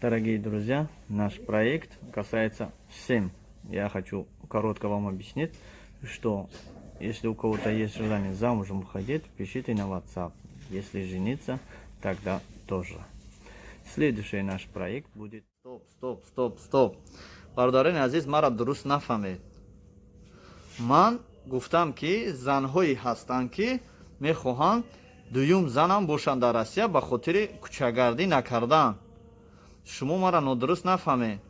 Дорогие друзья, наш проект касается всем. Я хочу коротко вам объяснить, что если у кого-то есть желание замужем выходить, пишите на WhatsApp. Если жениться, тогда тоже. Следующий наш проект будет. Стоп, стоп, стоп, стоп. Бародарони азиз, мара дуруст нафаҳмед. Ман гуфтам, ки занҳое ҳастанд, ки мехоҳанд дуюм занам бошанд дар Россия ба хотири кӯчагардӣ накардан. Шумо мара нодуруст нафаҳмед.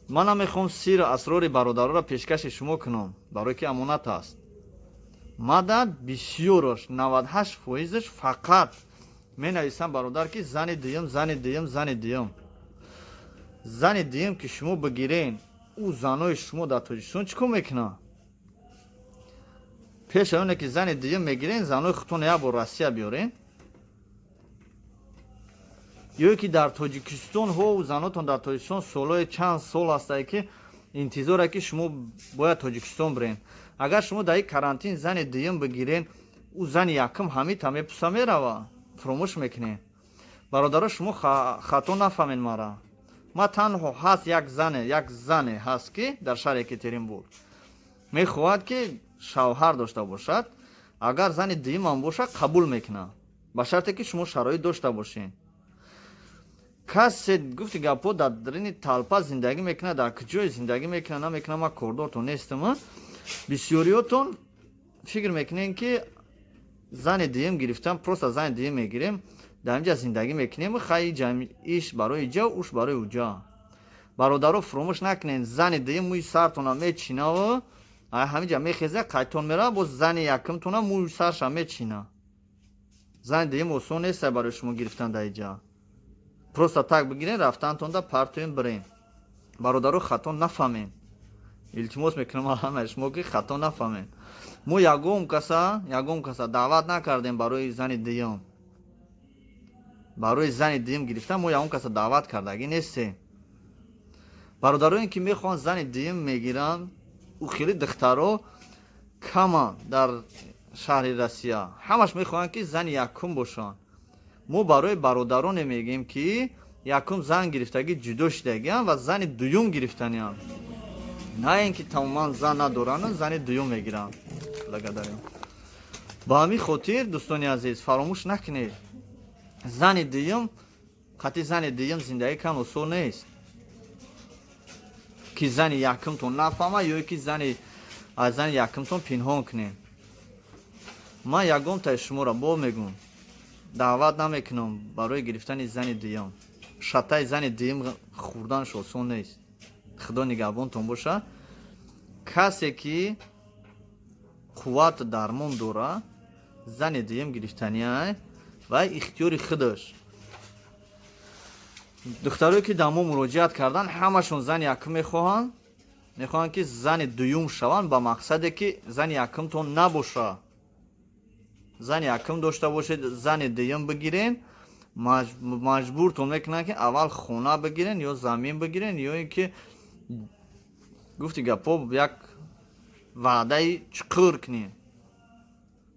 Ман намехоҳам сиру асрори бародароро пешкаши шумо кунам, барое ки амонат аст. Мада бисёрош, 98 фоизаш, фақат менависам, бародар, ки зани дуюм, зани дуюм, зани дуюм. Зани дуюм ки шумо бигирен, ӯ занои шумо дар Тоҷикистон чӣ кор мекунад? Пеш аз оне ки зани дуюм мегирен, занои худтон як бор Россия биёрен ё ки дар Тоҷикистон ҳо занотон дар Тоҷикистон солҳои чанд сол ҳастае, ки интизоре, ки шумо бояд Тоҷикистон бирен. Агар шумо дар ин карантин зани дуюм бигирен, ӯ зани якум ҳамита мепуса мерава, фуромӯш мекунед. Бародаро, шумо хато нафаҳмед мара. Ма танҳо ҳаст як зане ҳаст, ки дар шаҳри Екатеринбург мехоҳад, ки шавҳар дошта бошад. Агар зани дуюмам бошад, қабул мекунад, ба шарте ки шумо шароит дошта бошед. Касе гуфти гапҳо дар дарини толпа зиндагӣ мекунад, дар куҷое зиндагӣ мекунад, намекунад, ман кордортон нестам. Бисёриётон фикр мекунем, ки зани дуюм гирифтан, просто зани дуюм мегирем, дар инҷа зиндагӣ мекунем, хай, иш барои иҷа, уш барои уҷа. Бародаро, фуромӯш накунед, зани дуюм мӯи сартона мечинаву ҳаминҷа мехеза, қайтон мерава, боз зани якумтона мӯи сарша мечина. Зани дуюм осон нест барои шумо гирифтан дар иҷа. Просто так бигирен, рафтантонда партоем, бирен. Бародаро, хато нафаҳмем, илтимос мекунам ҳамаи шумо, ки хато нафаҳмем. Мо ягон каса даъват накардем барои зани дуюм. Барои зани дуюм гирифтан мо ягон каса даъват кардагӣ нестем. Бародароне ки мехоҳанд зани дуюм мегиранд, ӯ хеле духтаро каманд дар шаҳри Россия, ҳамаш мехоҳанд, ки зани якум бошанд. Мо барои бародароне мегӯем, ки якум зан гирифтагӣ, ҷудо шудагианд ва зани дуюм гирифтанианд, на ин ки тамоман зан надоранд, зани дуюм мегиранд. Благодарю. Ба ҳамин хотир, дӯстони азиз, фаромӯш накунед, зани дуюм қатъи зани дуюм зиндагӣ кан осон нест, ки зани якумтон нафаҳма ё ки зани аз зани якумтон пинҳон кунед. Ман ягонтаи шуморо бо мегӯм, даъват намекунам барои гирифтани зани дуюм. Шатаи зани дуюм хӯрданаш осон нест. Худо нигаҳбонтон бошад. Касе ки қуввату дармон дора, зани дуюм гирифтаниай ва ихтиёри худаш. Духтарое ки дар мо муроҷиат карданд, ҳамашон зани якум мехоҳанд, мехоҳанд, ки зани дуюм шаванд, ба мақсаде ки зани якумтон набоша. Зани якум дошта бошед, зани дуюм бигирен, маҷбуртон мекунанд, ки аввал хона бигирен ё замин бигирен, ё ин ки гуфти гапҳо, як ваъдаи чуқур кунед.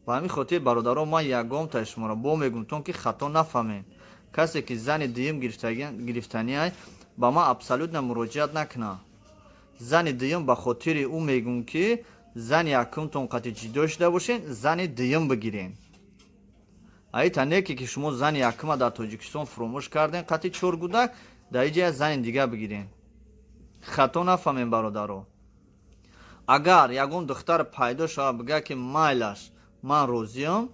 Ба ҳамин хотир, бародаро, ман ягонтаи шуморо бо мегӯм, ки хато нафаҳмед. Касе ки зани дуюм гирифтаниай, ба ман абсолютно муроҷиат накунад. Зани дуюм ба хотири ӯ мегӯм, ки зани якумтон қати ҷудо шуда бошед, зани дуюм бигирен. Аита неке ки шумо зани якума дар Тоҷикистон фуромӯш кардем, қати чор гудак дар иҷа зани дига бигирен. Хато нафаҳмем, бародаро. Агар ягон духтар пайдо шавад, бигӯяд, ки майлаш, ман розиам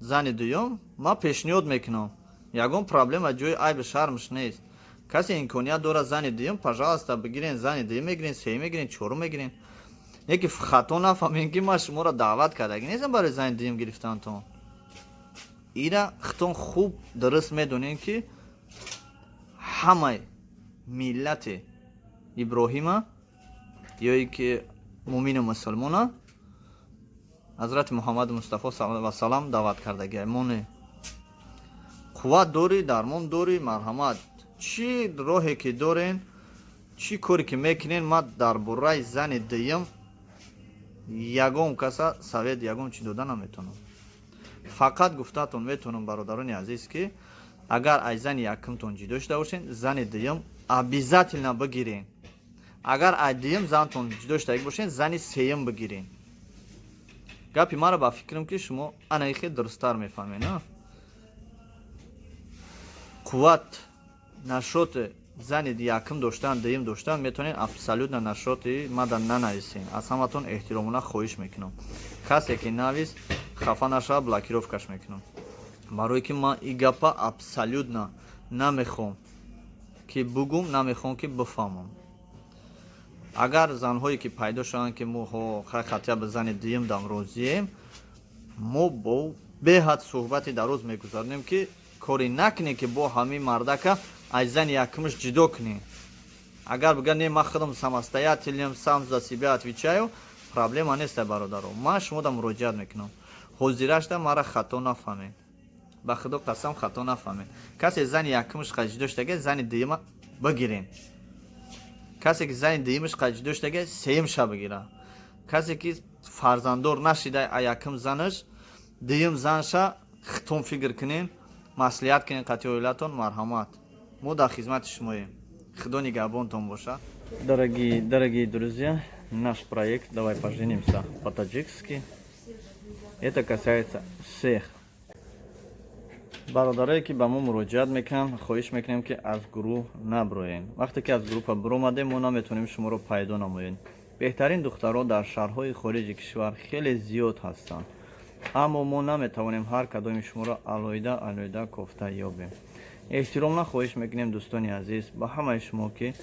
зани дуюм, ман пешниҳод мекунам, ягон проблема, ҷои айби шармш нест. Касе имконият дорад зани дуюм, пожалуйста, бигирен. Зани дуюм мегирен, сеюм мегирен, чорум мегирен. Яке хато нафаҳмем, ки ман шуморо даъват кардагӣ нестам барои зани дуюм гирифтантон. Ира хитон хуб дуруст медонем, ки ҳамаи миллати Иброҳима ё ин ки мумину мусулмона Ҳазрати Муҳаммади Мустафо васалам даъват кардагиай. Мо не. Қувват дорӣ, дармон дорӣ, марҳамат, чӣ роҳе ки дорен, чӣ коре ки мекунен. Ман дар бораи зани дуюм ягон каса совет, ягон чӣ дода наметавонам. Фақат гуфтаатон метавонам, бародарони азиз, ки Агар аз зани якумтон ҷудо шуда бошен, зани дуюм обязательно бигирен. Агар аз дуюм зантон ҷудо шудагӣ бошен, зани сеюм бигирен. Гапи маро ба фикрам, ки шумо анаи хел дурусттар мефаҳмед. Қувват нашоти зани якум доштан, дуюм доштан метавонед, абсолютно нашоти мада нанависен. Аз ҳаматон эҳтиромона хоҳиш мекунам, касе ки навис, хафа нашава, блокировкаш мекунам, барое ки ман и гапа абсолютно намехоҳам ки бугум, намехоҳам ки бифаҳмам. Агар занҳое ки пайдо шаванд, ки мо хотя бы зани дуюм дам розием, мо бо беҳад суҳбати дароз мегузаронем, ки коре накунем, ки бо ҳамин мардака аз зани якумаш ҷудо кунем. Агар бигӯяд: «Не, ман худам самостоятельный, сам за себя отвечаю», проблема нест, бародаро. Ман шумода муроҷиат мекунам. Ҳозирашда мара хато нафаҳмед, ба худо қасам, хато нафаҳмед. Касе зани якумаш ҷудо шудага, зани дуюма бигирен. Касе ки зани дуюмаш ҷудо шудага, сеюмша бигира. Касе ки фарзанддор нашида а якум занаш, дуюм занша хитон фикр кунен, маслиҳат кунен қати оилатон. Марҳамат, мо дар хизмати шумоем. Худо нигаҳбонтон бошад. Дорогие друзья, наш проект «Давай поженимся по-таджикски», это касается всех. Бародарое ки ба мо муроҷиат мекунанд, хоҳиш мекунем, ки аз гурӯҳ наброен. Вақте ки аз группа биромадем, мо наметавонем шуморо пайдо намоем. Беҳтарин духтарон дар шаҳрҳои хориҷи кишвар хеле зиёд ҳастанд, аммо мо наметавонем ҳар кадоми шуморо алоҳида алоҳида кофта ёбем. Эҳтиромона хоҳиш мекунем, дӯстони азиз, ба ҳамаи шумо, ки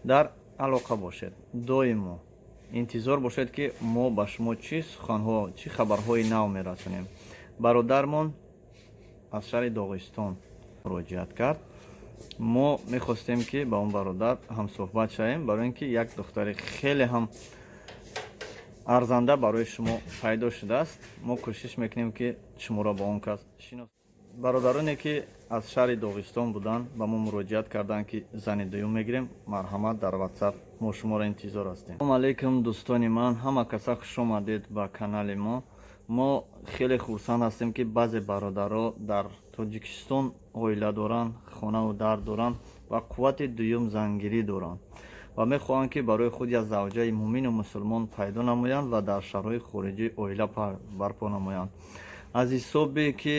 дар алоқа бошед, доимо интизор бошед, ки мо ба шумо чӣ суханҳо, чӣ хабарҳои нав мерасонем. Бародармон аз шаҳри Доғистон муроҷиат кард. Мо мехостем, ки ба он бародар ҳамсӯҳбат шавем, барои ин ки як духтари хеле ҳам арзанда барои шумо пайдо шудааст. Мо кӯшиш мекунем, ки шуморо ба он кас шинос. Бародароне ки аз шаҳри Доғистон буданд, ба мо муроҷиат карданд, ки зани дуюм мегирем, марҳамат, дар Ватсап мо шуморо интизор ҳастем. Салому алейкум, дӯстони ман, ҳама каса хуш омадед ба канали мо. Мо хеле хурсанд ҳастем, ки баъзе бародаро дар Тоҷикистон оила доранд, хонаву дар доранд ва қуввати дуюм зангирӣ доранд ва мехоҳанд, ки барои худ як завҷаи муъмину мусулмон пайдо намоянд ва дар шаҳрҳои хориҷӣ оила барпо намоянд. Аз ҳисобе ки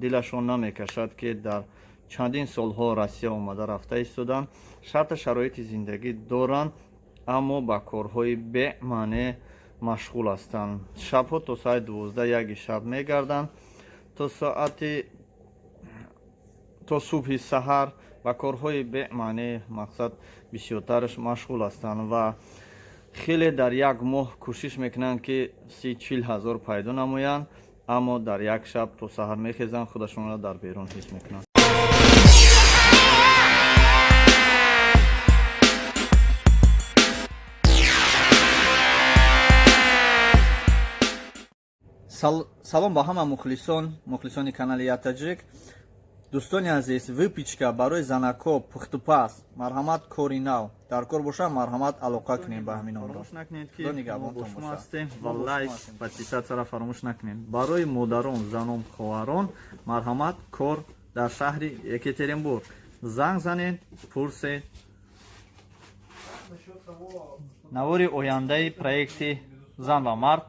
дилашон намекашад, ки дар чандин солҳо Россия омада рафта истоданд, шарту шароити зиндагӣ доранд, аммо ба корҳои бемаъне машғул ҳастанд. Шабҳо то соати 12-1 шаб мегарданд, то соати то субҳи саҳар ба корҳои бемаъне, мақсад, бисёртараш машғул ҳастанд ва хеле дар як моҳ кӯшиш мекунанд, ки 30-40 ҳазор пайдо намоянд, аммо дар як шаб то саҳар мехезанд, худашонро дар берун ҳис мекунанд. Салом ба ҳама мухлисон, мухлисони канали Ятаҷик. Дӯстони азиз, выпечка барои занако, пухтупаз, марҳамат, кори нав дар кор бошад, марҳамат, алоқа кунем ба ҳамин номро. Ҳастем ва лайк, подписаться ро фаромӯш накунед. Барои модарон, занон, хоҳарон, марҳамат, кор дар шаҳри Екатеринбург, занг занед, пурсед. Навори ояндаи проекти «Зан ва мард»: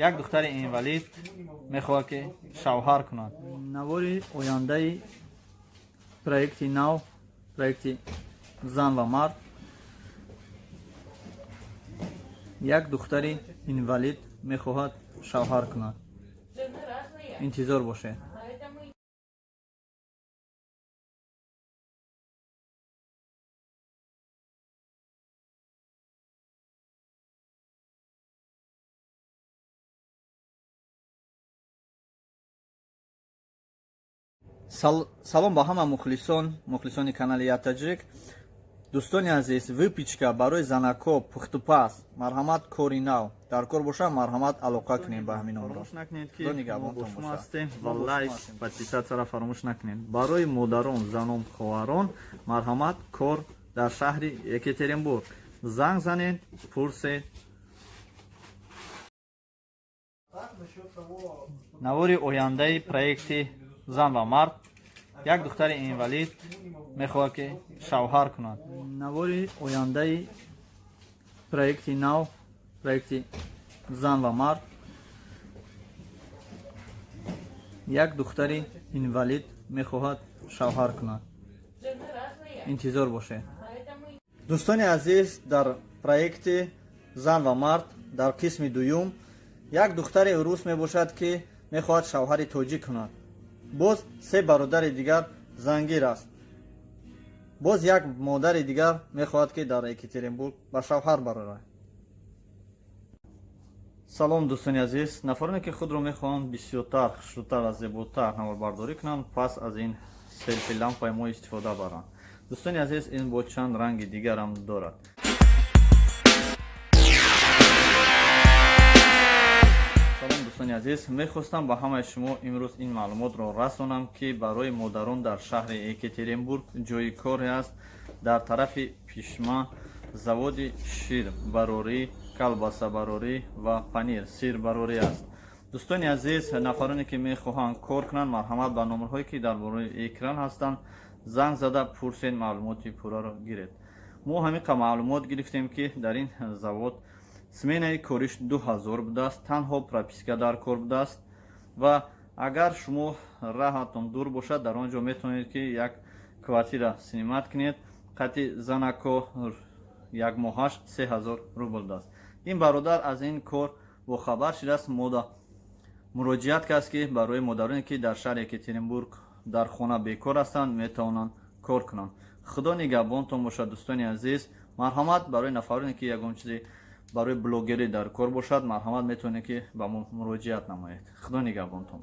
як духтари инвалид мехоҳад, ки шавҳар кунад. Навори ояндаи проекти нав, проекти «Зан ва мард»: як духтари инвалид мехоҳад шавҳар кунад. Интизор бошед. Поэтому Салом ба ҳама мухлисон, мухлисони канали Ятаҷик. Дӯстони азиз, выпечка барои занако, пухтупаз, марҳамат, кори нав дар кор бошад, марҳамат, алоқа кунем ба ҳамин номро. Ва лайк, подписаться ро фаромӯш накунед. Барои модарон, занон, хоҳарон, марҳамат, кор дар шаҳри Екатеринбург, занг занед, пурсед. Навори ояндаи проекти «Зан ва мард»: Як духтари инвалид мехоҳад, ки шавҳар кунад. Навори ояндаи проекти нав, проекти «Зан ва мард». Як духтари инвалид мехоҳад шавҳар кунад. Интизор бошед. Дӯстони азиз, дар проекти «Зан ва мард» дар қисми дуюм як духтари рус мебошад, ки мехоҳад шавҳари тоҷик кунад. Боз се бародари дигар зангир аст. Боз як модари дигар мехоҳад, ки дар Екатеринбург ба шавҳар барорад. Салом, дӯстони азиз! Нафароне, ки худро мехоҳанд бисёртар, хушрӯтар ва зеботар наворбардорӣ кунанд, пас аз ин селфи лампаи мо истифода баранд. Дӯстони азиз, ин бо чанд ранги дигарам дорад. Салом, дӯстони азиз! Мехостам ба ҳамаи шумо имрӯз ин маълумотро расонам, ки барои модарон дар шаҳри Екатеринбург ҷои коре аст. Дар тарафи Пишма заводи ширбарорӣ, колбасабарорӣ ва панир, сирбарорӣ аст. Дӯстони азиз, нафароне, ки мехоҳанд кор кунанд, марҳамат, ба номерҳое, ки дар болои экран ҳастанд, занг зада пурсед, маълумоти пурраро гиред. Мо ҳамин маълумот гирифтем, ки дар ин завод сменаи кориш 2000 будааст, танҳо прописка дар кор будааст. Ва агар шумо раҳатон дур бошад, дар он ҷо метавонед, ки як квартира снимать кунед қати занако. Як моҳаш 3000 рубл будааст. Ин бародар аз ин кор бохабар шудааст, мода муроҷиат кард, ки барои модароне, ки дар шаҳри Екатеринбург дар хона бекор ҳастанд, метавонанд кор кунанд. Худо нигаҳбонтон бошад, дӯстони азиз. Марҳамат, барои нафароне, ки ягон чизе барои блогерӣ дар кор бошад, марҳамат, метавонед, ки ба мо муроҷиат намоед. Худо нигаҳбонтон.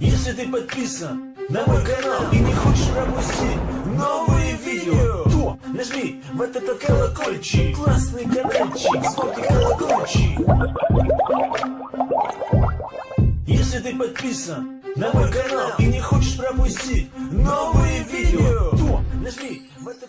Если ты подписан на мой канал и не хочешь пропустить новые видео, то нажми вот этот колокольчик. Классный каналчик, звонкий колокольчик. Если ты подписан на мой канал и не хочешь пропустить новые видео, то нажми вот этот